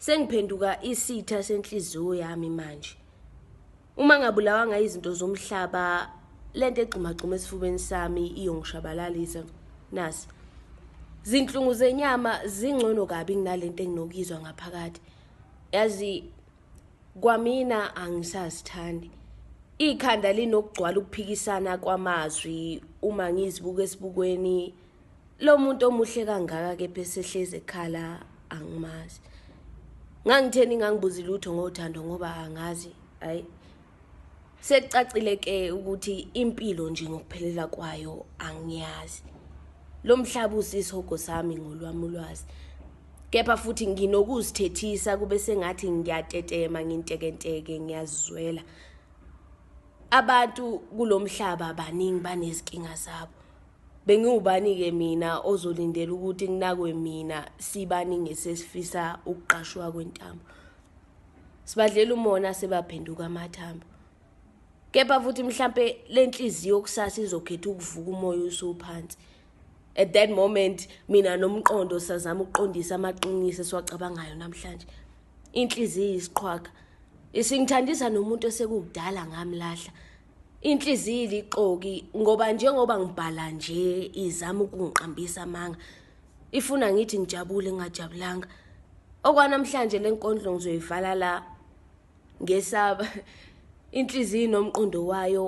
Sengiphenduka isitha senhliziyo yami manje. Uma ngabulawanga izinto zomhlaba, lento egxumagxuma esifubeni sami iyongishabalalisa. Nasi. Zinhlungu zenyama zingcono kabi kunalento enginokuyizwa ngaphakathi. Yazi kwamina angisazithandi. Ikhanda linokugcwala ukuphikisana kwamazwi uma ngizibuka esibukweni. Lo muntu omuhle kangaka kepha esehlezi ekhala angimazi. Ngangitheni ngangibuzi lutho ngothando ngoba angazi. Hayi. Sekucacile ke ukuthi impilo nje ngokuphelela kwayo angiyazi. Lo mhlaba usisihogo sami ngolwami ulwazi. Kepha futhi nginokuzithethisa kube sengathi ngiyatetema ngintekenteke ngiyazizwela. Abantu kulomhlaba baningi banezinkinga zabo. Bengiwubani-ke mina ozolindela ukuthi kunakwe mina sibaningi sesifisa ukuqashwa kwentambo. Sibadlela umona sebaphenduka amathambo. Kepha futhi mhlampe lenhliziyo kusasa izokhetha ukuvuka umoya usuphansi. At that moment mina nomqondo sazama ukuqondisa amaqiniso esiwacabangayo namhlanje. Inhliziyo isiqhwaga. Isingithandisa nomuntu osekudala ngamlahla. Inhliziyo ilixoki ngoba njengoba ngibhala nje izama ukungiqambisa amanga. Ifuna ngithi ngijabule ngingajabulanga. Okwanamhlanje lenkondlo ngizoyivala la ngesaba inhliziyo nomqondo wayo.